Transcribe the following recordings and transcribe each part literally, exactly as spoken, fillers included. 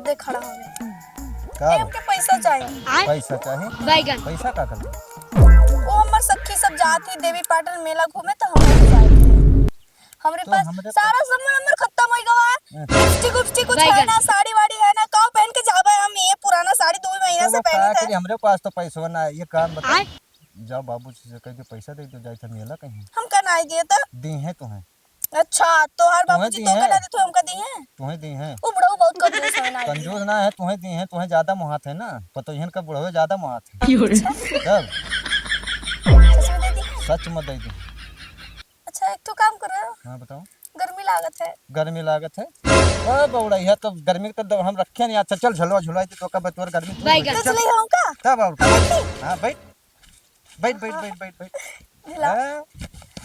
दे खड़ा हवे। का ए, बा? हमके पैसा चाही। पैसा चाही? बैगन। पैसा का करबे? वो हमर सखी सब जात ही देवी पाटन मेला घूमे, तो हम जाए के। हमरे तो पास हमरे सारा सामान हमर खत्म हो गवा। हाँ। लिपस्टिक उप्स्टिक कुछ है बैगन। ना, साड़ी वाड़ी है ना, का पहन के जाबे हम? ये पुराना साड़ी दो महीना तो से वो पहनी का थे। करी, हमरे पास तो पैसवा ना है। ये काम बता। आय। जाओ बाबूजी से कह के पैसा दे दो, जाए थे मेला कहीं। हम का नाई दिए तो? दी है तुम्हें। अच्छा, तोहार तुम्हें बाबूजी दी तो है। का ना दे, तो हमका दी है? तुम्हें दी है। वो बुढ़ऊ बहुत कंजूस है ना। कंजूस ना है, तुम्हें दी है, तुम्हें ज्यादा मुहात है ना। पतोहियन का बुढ़वे ज्यादा मुहात है। अच्छा। तब? सच में दे दी है? सच में दे दी। अच्छा, एक ठो काम करो। हाँ, बताओ। गर्मी लागत है। गर्मी लागत है? ओ बौड़ा, यह तो गर्मी के तो हम रखे नहीं। अच्छा, चल झलवा झुलवा दे, तो का बतवर गर्मी दूर हो जाए। बैगन। चल। ले आऊं का? तब और का? हाँ, बैठ। बैठ, बैठ, बैठ, बैठ, बैठ। ला। हाँ?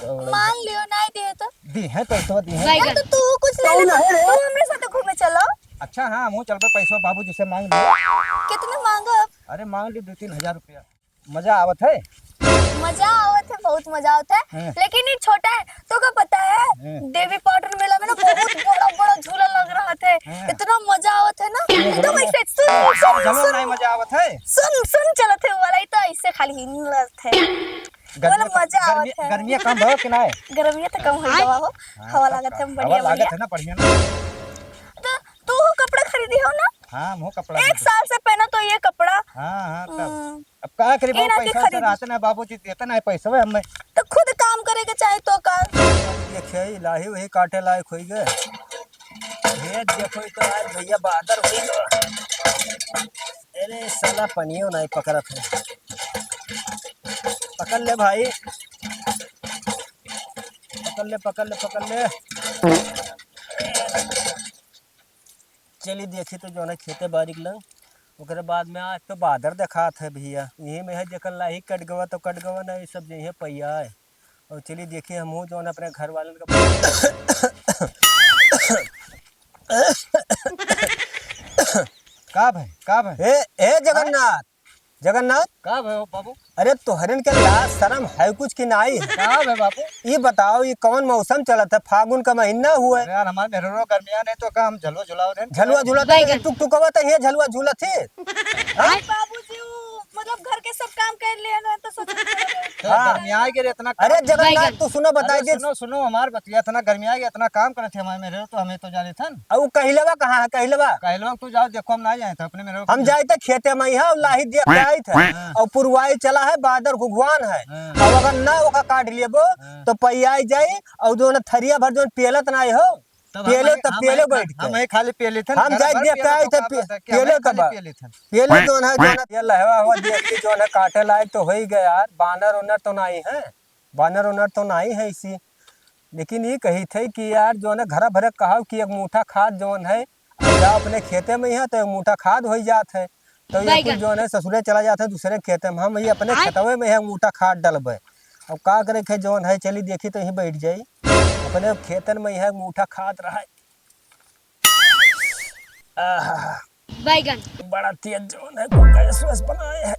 मान लियो, नाई दिए तो। दी है, पैसवा दी है। बैगन। यार, तो तू कुछ ले ले, तू हमरे साथ घूमे चलो। अच्छा, हाँ, हमहूँ चलबे, पैसवा बाबूजी से मांग लियो। कितना मांगो? अरे, मांग लियो दो तीन हजार रुपया। मजा आवत है? मजा आवत है, बहुत मजा आवत है। हाँ। लेकिन ये छोटा है, तो का पता है? हाँ। देवी पाटन मेला में ना बहुत बड़ा बड़ा झूला लग रहा था। हाँ। इतना मजा आवत है ना, एकदम ऐसे सुन, सुन, झूला सुन। नहीं मजा आवत है? सुन, सुन चलत है वाला, ये तो ऐसे खाली हिलत है। गर्मी बोले, तो, मजा गर्मी, आवत है। गर्मी कम हो कि नहीं? गर्मी तो कम हो गवा हो, हाँ, हवा तब लागत का? है, हवा बढ़िया, लागत बढ़िया। है ना, बढ़िया ना। तो तू हो कपड़ा खरीदी हो ना? हाँ, हम हो कपड़ा एक खरीदी। साल से पहना तो ये कपड़ा। हाँ, हाँ, तब। हम्म। अब का करी, ये बाबू, ना के पैसा से खरीदी। रहते ना, बाबूजी देते ना पैसा हमें। तो खुद काम करे के चाहे तो का? देखे, लाही वही काटे लायक होई गए। ये देखो, ये तो आज भैया बहादुर होई गए। अरे साला, पनियो नहीं पकड़त है। पकड़ ले भाई, पकड़ ले, पकड़ ले, पकड़ ले। चली देखी तो जौन है खेते बारी के लग, ओकरे बाद में आज तो बादर देखात है भैया, यही में है जेकर लाही कट गवा तो कट गवा, ना ये सब जइहे पैया है। और चली देखी हमहू जौन अपने घर वालन का का भाई, का भाई? ए, ए जगन्नाथ, जगन्नाथ। का भाई बाबू? अरे तोहरन के लाज शरम है कुछ कि नाई है? का भाई बाबू? ई बताओ, ई कौन मौसम चलत है? फागुन का महीना हुआ है। अरे यार, हमारे मेहररो गर्मिया नहीं तो का हम झलवा झुलाओ रहे हैं? झलवा झुला बैगन। टुकटुकवा तो ये झलवा झूलत है। हाँ? बाबूजी, वो मतलब घर के सब काम कर लिए ना तो सोच तो हाँ। गर्मिया के रे इतना अरे काम। जगन्नाथ, बैगन। तू सुनो, बताई अरे दे। सुनो, सुनो, हमार बतिया इतना गर्मिया के इतना काम करत है हमारे मेहररो तो हमें तो जाने थन। अब वो कहिलवा कहाँ है, कहिलवा? कहिलवा तू जाओ, देखो, हम ना जाए थे अपने मेहररो हम को। जाए थे खेते में यहाँ, लाही दिया के आई थे। हाँ। और पुरवाई चला है, बादर घुघुआन है। हाँ। अब अगर ना ओका काट लेबो, हाँ। तो पइयाई जाई, और जौन थरिया भर जौन पेलत ना हो, तब पेले हम तब हम पेले हम बैठ के। हम ही खाली पेले थे, हम घर जाए भर दिया पेले के आई तो थे, का पे-, बात है कि पेले हम ही तब खाली पेले थे। पेले जौन है, जौन है, ये लहवा हुआ देख ली, जौन है काटे लायक तो हो ही गया यार, बानर उनर तो नहीं है, बानर उनर तो नहीं है इसी। लेकिन ई कही थे कि यार जौन है घर भरे कहाव कि एक मूठा खाद जौन है, जा अपने खेते में ही है तो एक मूठा खाद होइ जात है, तो ये कुल बैगन। जौन है ससुरे चला जात है दूसरे खेते में, हम ये अपने आय। खेतवे में है मूठा खाद डलबे। अब का करे के जौन है, चली देखी तो यहीं बैठ जाई, अपने खेतन में यह मूठा खाद रहा है। आहा, बैगन। बड़ा तेज जौन है, गैस वैस बनाए है।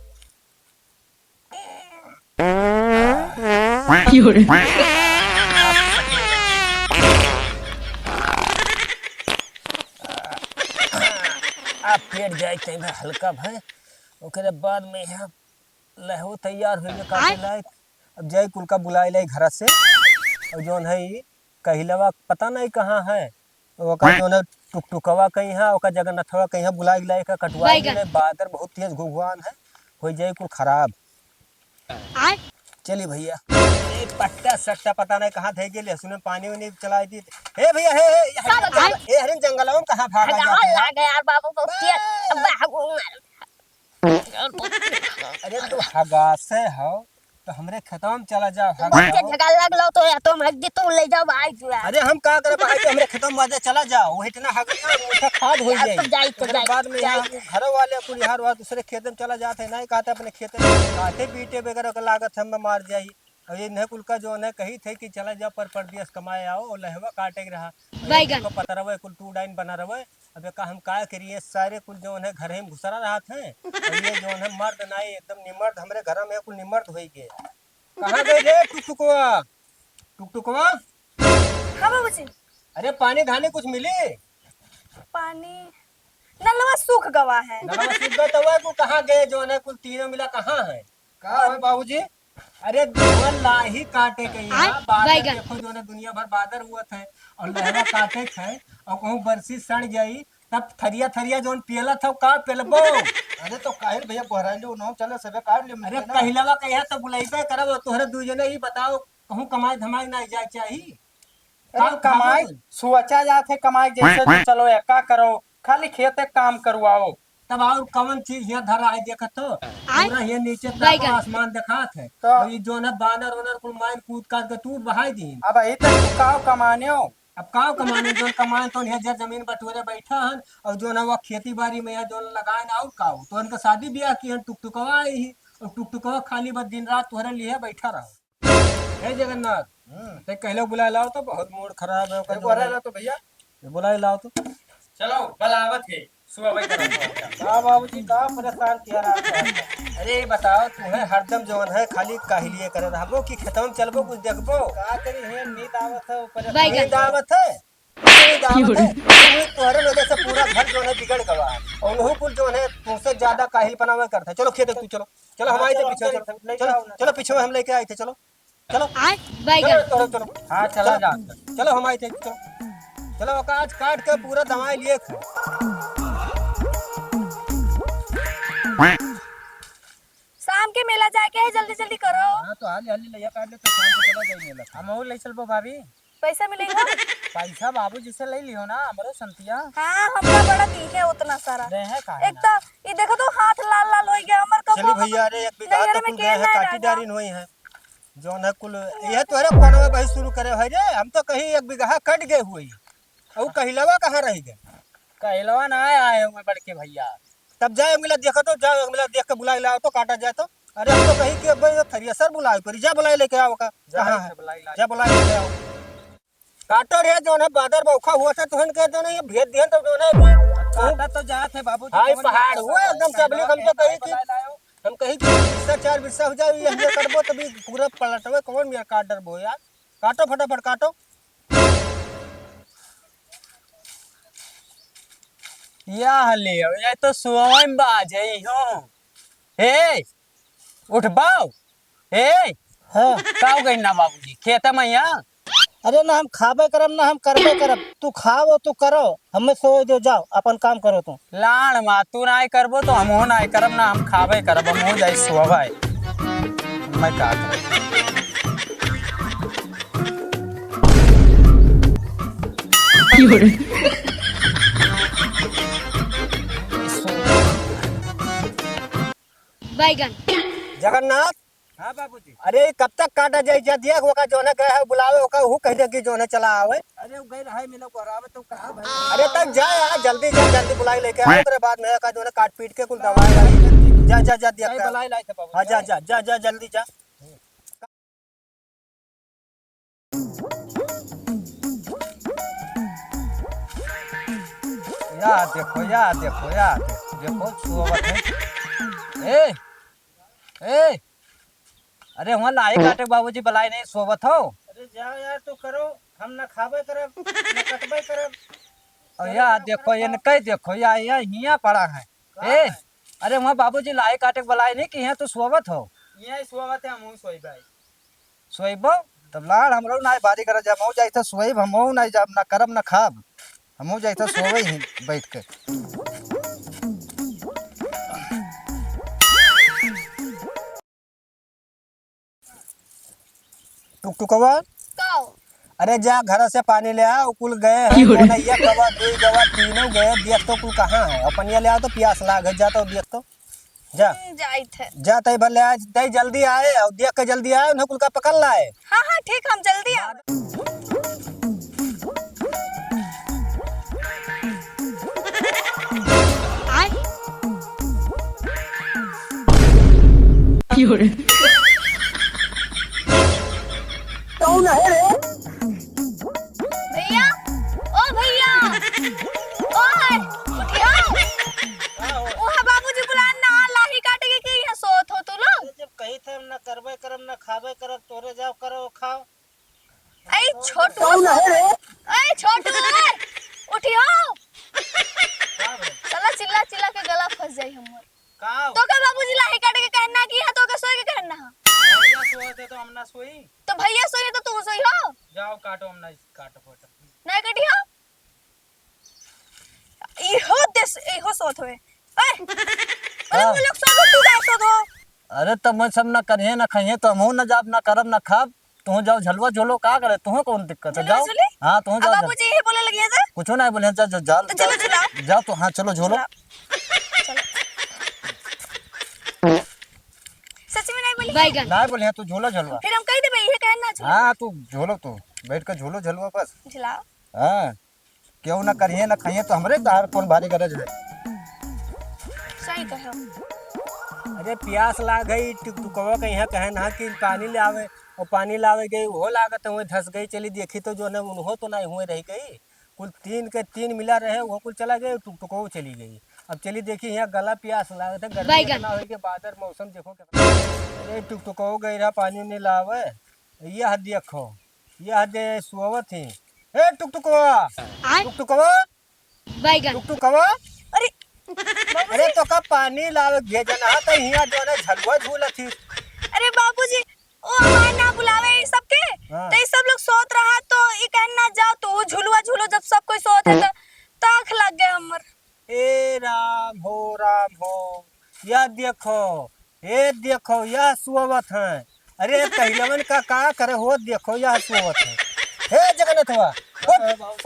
आप पेट जाए के में हल्का भय, ओकरे बाद में यहाँ लहू तैयार होइबे काटे आय। लायक। अब जाई कुल का बुलाए लाई घर से। और जौन है ई कहिलवा पता नहीं कहाँ है, ओका जौन है टुकटुकवा कहीं है, ओका जगन्नाथवा कहीं है, बुलाए लाई का कटुआ बैगन। में बादर बहुत तेज घुघुआन है, हो जाई कुल खराब। आय। चली भैया, ए, पट्टा सट्टा पता नहीं कहाँ धै गेले, सुने पानी उनी चलाई दी। हे भैया, हे, हे, का बताई? ए, हरिन जंगलवा में कहाँ भागा हगावा जात है? लागे यार बाबू, बहुत तेज। अब बाबू मार। अरे तू हगासे हो, तो हमरे खेतवा में चला जाओ, हगाओ। बच्चे झगड़ा लगलो तो या तो हम हग दे, तू ले जाओ भाई जुआ। अरे हम का करे भाई, तो हमरे खेतवा में मजे चला जाओ, वही इतना हग लियो, उठा खाद हो यार, जाई। तो जाई, तो ओकरे जाई, बाद में जाई। यहाँ घरों वाले कुल यार वहाँ दूसरे खेत में चला जाते हैं, नहीं कहते अपने खेत में काटे पीटे वगैरह के लागत हमें मार जाई। और ये नहीं कुल का जो है कही थे कि चला जाओ पर परदेस कमाए आओ, और लहवा काटे के रहा। और ये बैगन। कुल का पता रहे, कुल टू डाइन बना रहे। अब एका हम का करिए, सारे कुल जौन है घर में घुसरा रहत हैं। और ये जौन है मर्द नाई, एकदम निमर्द, हमरे घर में कुल निमर्द होई गए। कहाँ गए रे टुकटुकवा? टुकटुकवा? हाँ बाबूजी। अरे पानी धानी कुछ मिली? पानी? नलवा सूख गवा है। नलवा सूख गए तो वह कुल कहाँ गए, जौन है कुल तीनों मिला कहाँ है? का है बाबूजी? अरे जौन लाही काटे के यहाँ आय, बादर बैगन। देखो जौन है दुनिया भर बादर हुआ था और लहरा काटे थे और कहूँ बरसी सड़ जाई तब थरिया थरिया जौन पियला था का पेलबो? अरे तो काहिल भैया बहराइले उन्हों चले सबे काट ले अरे मिलके ना। कहिलवा कहिया तो बुलाइबे करब और तोहरे दू जने ही बताओ कहूँ कमाई धमाई ना जाए चाही। अरे का कमाई खाबो? सोचा जात है कमाई जैसे तो चलो एक का करो खाली खेते काम करवाओ। तब और कवन चीज हियाँ धरा है देखत हो? आय। पूरा हियाँ नीचे तक बैगन। आसमान देखात है। तो और ये जौन है बानर ओनर कुल माइन कूद काट के तू बहाई दीन। अब यही तक तू काव कमाने हो? अब काव कमाने, जौन कमाए तो हियाँ जर जमीन बटोरे बैठा हन और जौन है वो खेती बाड़ी में यहाँ जौन लगाए ना और काव। तो इनका शादी ब्याह की है, टुकटुकवा आई ही और टुकटुकवा खाली बस दिन रात तोहरे लिए बैठा रहो। हे जगन्नाथ, हम्म। ते कहले बुलाए लाओ तो बहुत मूड खराब है, ए, ओकर बोला जौन है। ला तो भैया। ये बुलाए लाओ तो। चलो, बलावत है, सुबह वही करो। का बाबूजी, का परेशान किया रहा है? अरे, ये बताओ, तुम्हें हरदम जौन है, खाली काहिलिए करे रहबो कि खेतवा में चलबो, कुछ देखबो? का करी है, नींद आवत है, ऊपर बैगन। नींद आवत है? नींद आवत है? तुम्हें, तोहरे वजह से पूरा घर जौन है, बिगड़ गवा है। और उन्हों कुल जौन है, तुमसे ज्यादा काहिल पनावे करता है। चलो, खेत तू चलो। चलो, हम आए थे पीछे, चलो, चलो। चलो, चलो, पीछे में हम लेके आए थे, चलो। चलो। आय, बैगन। चलो, चलो, चलो। हाँ, चला चलो। जा। चलो, हम आए थे, चलो। चलो, ओका आज काट के पूरा दवाई लिए थे। शाम के मेला जाए के है, जल्दी जल्दी करो। हाँ, तो हाली हाली लइया काट ले, तो शाम को चला जाए मेला। हम और ले चलबो भाभी। पैसा मिलेगा? पैसा बाबूजी से ले लियो ना, हमरो संतिया। हाँ, हमका बड़ा दी है उतना सारा। दे है काहे एक ना? तो, ये देखो तो हाथ लाल लाल हो गया, हमर कबो चली भैया, अरे एक बीघा नैहर तो में कुल खेल गए हैं, नहीं काटी रहेगा। डारिन हुई है। जौन है कुल, ये तोहरे फोनवा भाई शुरू करे है रे, हम तो कहीं एक बीघा कट गए हुए। और कहिलवा कहाँ रह गए? कहिलवा ना आए, आए हुए बड़के भैया। तब जाए मिला देखो तो, जाओ मिला देख के बुलाई लाओ तो, काटा जाए तो। अरे हम तो कहीं कि अब ये थ्रेसर बुलाए परी, जा बुलाई लेके आओ का। जा कहाँ से है? बुलाई ला। जा बुलाई लेके आओ। काटो रे, जौन है बादर बौखा हुआ था, तुहन के जौन है ये भेज दिहन तो जौन है अभी काटा तो जात है बाबूजी, हाय कौन पहाड़ बात हुआ है? एकदम चबली हम तो कहीं कि, बुलाई लाओ। हम कहीं कि बीसा चार बीसा हो जाए, ये हमने करबो तभी पूरा पलटवे कौन मेरा काट डरबो यार। काटो फटाफट काटो। या हले, ये तो सुअवई में बाज है हो। ए, उठबाओ। ए, हाँ। का हो गई ना बाबूजी, खेत में या? अरे ना हम खाबे करब, ना हम करबे करब। तू खाओ, तू करो, हमें सोए दो, जाओ, अपन काम करो तू। लाड़ मा, तू नाय करबो तो हमहू नाय करब, ना हम खाबे करब, हमहू जाई सोबे। मैं का करब? बैगन। जगन्नाथ। हाँ बाबूजी। अरे कब तक काटा जाई? जा दिया ओका जोने गए है बुलावे ओका, हु कह दे कि जोने चला आवे। अरे वो गए रहे मिलो गोरावे तो कहा भाई। अरे तब जा यार, जल्दी जा, जल्दी बुलाई लेके आ, ओकरे बाद में का जोने काट पीट के कुल दवाई लाई। जा, जा, जा दिया जाए का। बुलाई लाई थे बाबूजी। हाँ, जा, जा, जा, जा, जल्दी जा। या देखो, या देखो, या देखो, देखो, सोवत है। ए, ए, अरे, वहाँ लाही काटे बाबूजी बुलाए नहीं, सोवत हो। अरे, जाओ यार, तू करो, हम ना खाबे करब, ना कटबे करब। और करो, या करो, देखो, करो, ये करो। कह देखो, या, या हियाँ पड़ा है। का ए, है? अरे, वहाँ बाबूजी लाही काटे के बुलाए नहीं कि यहाँ तू सोवत हो। यहाँ ही सोवत है, हम सोई भाई। सोइबो? तब लाड़ हमरो नाय बारी करत जा, हमहू जाइत सोइब, हमहू नाय जाब, ना करब, ना खाब। हमहू जाइत सोवई ही बैठ के। टुकटुकवा? का? अरे जा घर से पानी ले आ, उ कुल गए हैं, क्यों रे? कौन है, एक गवा, दो गवा, तीनों गए, देख तो कुल कहाँ है? और पनिया ले आओ तो प्यास लाग है, जा तो देख तो। जा। हम्म, जाइत है। जा, तई भर ले आ, तई जल्दी आए, और देख के जल्दी आए, उन्हें कुल का पकड़ लाए। हाँ, हाँ, ठीक, हम जल्दी आवे। आय। क्यों रे? कौन है रे? भैया, ओ भैया, ओ है, उठियो। का हो? ओहे बाबूजी बुलान ना, लाही काटे के, के यहाँ सोत हो तू लोग? अरे जब कही थे हम ना करबे करब, ना खाबे करब, तोरे जाओ करो खाओ। ऐ छोटू। कौन है रे? ऐ छोटू, ऐ, उठियो। का भइल? चला जाई हमर। का? तो का बाबूजी लाही काट के कहना कि है, तो का सोए के कहना है? भैया सोए थे तो हम ना सोई। तो भैया सोई तो तू सोई हो? जाओ काटो, हम ना काटो, काटो। नहीं कटी हो? इहो देस, इहो सोत होए। ए, अरे हाँ। वो लोग सोत हो, तू का सोत हो? अरे तब मैं सब ना करिए ना खाइए तो हमहू ना जाब, ना करब, ना खाब। तुहू जाओ झलुआ झूलो, का करे? तुहू कौन दिक्कत है? झलुआ जाओ। झूले? हाँ, तुहू अब जाओ झल- बाबूजी यही बोले लगिए जा। कुछो नहीं बोले, जा, जा, जा, लगा, जा। चलो। जाओ तू, हाँ, चलो झूलो। चलो। चलो। सच में नहीं बोली? बैगन। नहीं बोले, तू झूलो झलुआ। फिर हम कह देबे, ये कहना झूलो। हाँ, तू झूलो, तू बैठ के झूलो झलुआ बस। झुलाओ। हाँ, केहू ना करिए ना खाइए तो हमरे तहार कौन भारी गरज है? सही कहो। अरे प्यास लाग गई, टुकटुकवा के यहाँ कहे ना कि पानी ले आवे, और पानी लावे गई, वो लागत है वहीं धस गई। चली देखी तो जो है उन्हों तो नहीं हुए रह गई, कुल तीन के तीन मिला रहे, वो कुल चला गए, टुकटुकवा चली गई। अब चली देखी यहाँ गला प्यास लागत है, गर्मी बैगन। इतना होई के बादर मौसम देखो कितना। अरे टुकटुकवा गई रहा पानी उनी लावे, यह देखो, यह दे सोवत ही। ए टुकटुकवा, आय? टुकटुकवा, बैगन। टुकटुकवा। अरे, अरे बाबूजी। तो का पानी लावे भेजना है तो हिया जो है झलुआ झूलत ही। अरे बाबूजी, ओ हमार ना बुलावे ई सबके, हाँ। तो ई सब लोग सोत रहा तो ई कहन ना जाओ तो वो झुलुआ झूलो, जब सब कोई सोत है तो ताख लग गए हमर। ए राम हो, राम हो, यह देखो, ए देखो, यह सोवत है। अरे, कहिलवन का, का करे हो, देखो, यह सोवत है। हे जगन्नाथवा,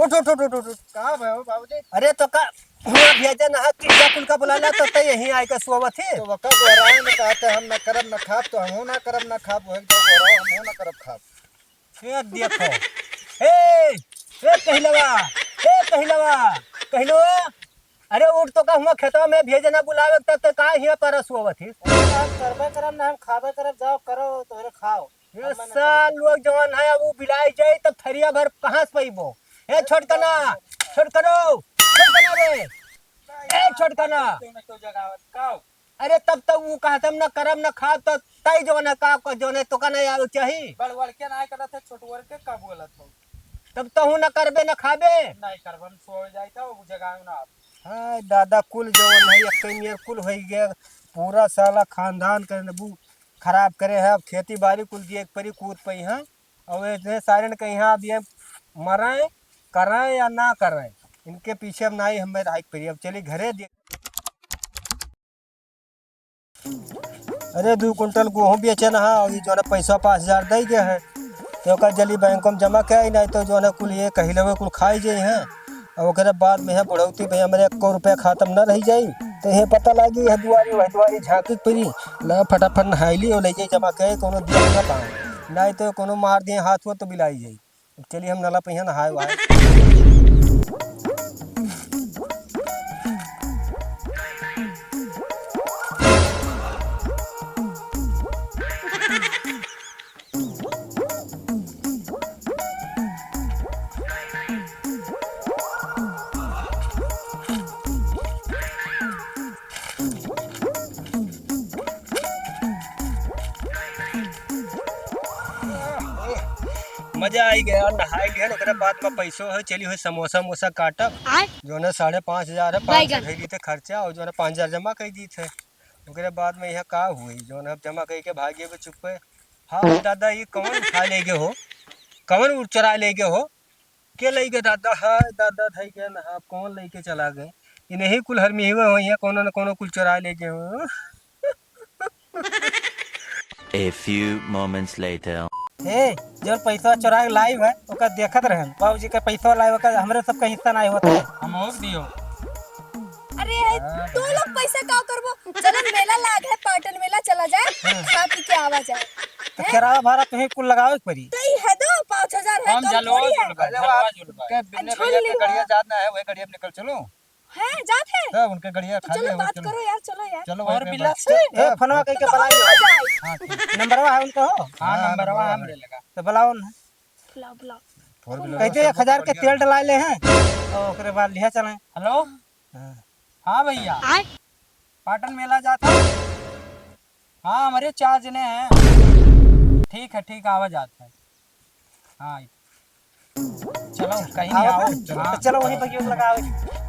उठ, उठ, उठ। का भयो, बाबूजी? अरे, तो का, हुआ भेजे ना, कि जा कुल का बुला ला, तो तै यहीं आए के सोवत है। तो वका गोहराए में कहते, हम न करब न खाब, तो हमहू ना करब न खाब, वही जो गोहराए, हमहू ना करब खाब। ए देखो, ए, ए कहिलवा, ए कहिलवा, कहिलवा, अरे उठ तो का हुआ खेतवा में भेजे ना बुलावे, तब तो का हिया पर सोवत ही? हम करबे करब ना, हम खाबे करब, जाओ करो, तोहरे खाओ। ये हम ना साल खाबे। लोग जवान है, वो बिलाई जाई तब थरिया भर कहाँ से पइबो? ए छोटकना, छोटकनो, छोटकना रे, ए छोटकना। क्यों नहीं तो जगावत, का हो? अरे तब तो ऊ कहत हम न करब न खाब, तो तई जौन है का, जौन है तोका नहीं आवे चाही। बड़ बड़ के ना करत है, छोटुअर के का बोलत हो? तब तहू न करबे न खाबे। नहीं करब, हम सो जाई था, ऊ जगावे ना आप। हाय दादा, कुल जौन है एक नियर कुल होई गया, पूरा साला खानदान के नबू खराब करे है। अब खेती बाड़ी कुल दिए एक परी कूद पई हैं, और इतने सारे न कहीं अब ये मराए, कराए या ना कराए, इनके पीछे अब ना ही हमें रहाई के परी। अब चली घरे दे। अरे, दू कुंटल गेहूं बेचन हा, और ये जौन है पैसा पाँच हजार दे गए हैं, तो ओकर जल्दी बैंक में जमा कराई, नहीं तो जौन है कुल ये कहिलवे कुल खाई जाई हैं, और ओकरे बाद में है बुढ़ौती में हमरे एको रुपया खाता में न रह जाई, तो ये पता लागी है दुआरी वही दुआरी झांकी के परी, ला फटाफट नहाई ली और ले जाई जमा करे, कोनो दिया ना पाए, नहीं तो कोनो मार दिए हाथ हुआ तो बिलाई जाई। चलिए हम नला पे यहाँ नहाए वहाए। मजा आई गया, नहाए गए, ओकरे बाद में पैसो है, चली हुई समोसा वमोसा काटब। आय? जौन है साढ़े पाँच हजार है, पाँच सौ बैगन। धइली थे खर्चा, और जौन है पाँच हजार जमा कर दी थे। ओकरे बाद में यहाँ का हुई, जौन है अब जमा करके भागे भी चुप्पे। हाँ दादा, ये कौन उठा ले गए हो, कौन उठ चुरा ले गए हो? के लइके दादा, हाय दादा, धई के ना, कौन लइके चला गए? इन्हीं कुल हरमी हुए हो, यहाँ कोनो न कोनो कुल चुरा ले गए हो। A few moments later. ए, जौन पैसा चुरा के लाई है, ओकर देखत रहन। बाबूजी के पैसा लाई, ओकर हमरे सबका हिस्सा नहीं होता है। हम और दियो। अरे, हाँ, तू लोग पैसा का करबो? चलो, मेला लाग है, पाटन मेला चला जाए, हाँ। खा पी के आवा जाए। तो हैं? किराया भाड़ा तुम्हें कुल लगावे के पड़ी। तो ये है दो, पाँच हजार है, हम कम जलवा थोड़ी है। झुलबा, अरे जलवा वाह, झुलबा। के आ, बिन्ने झुल गड़िया ली के गड़िया हुआ। जात ना है, वही गड़िया में निकल चलो। हैं, जात है? तो उनके गड़िया तो खाली चलो, है, बात चलो। करो यार, चलो और वही में बिला बस। से? ए, फोनवा कइके तो बुलाइए। कौन आ जाए? हाँ, ठीक। नंबरवा है उनका हो? हाँ, हाँ, नंबरवा नंबरवा हमरे है। लगा। तो बुलाओ ना। बुलाओ, बुलाओ। फोर व्हीलर कहते से एक हजार के बढ़िया तेल है। डलाए ले हैं, तो ओकरे बाद लिहा चलें। हेलो? हाँ। हाँ भैया। आय? पाटन मेला जात हो? हाँ, हमरे चार जने हैं। ठीक है, ठीक, आवा जात है। हाँ, चलो, कहीं नहीं आओ। आओ। हाँ। तो चलो, वहीं पर क्यों लगावे?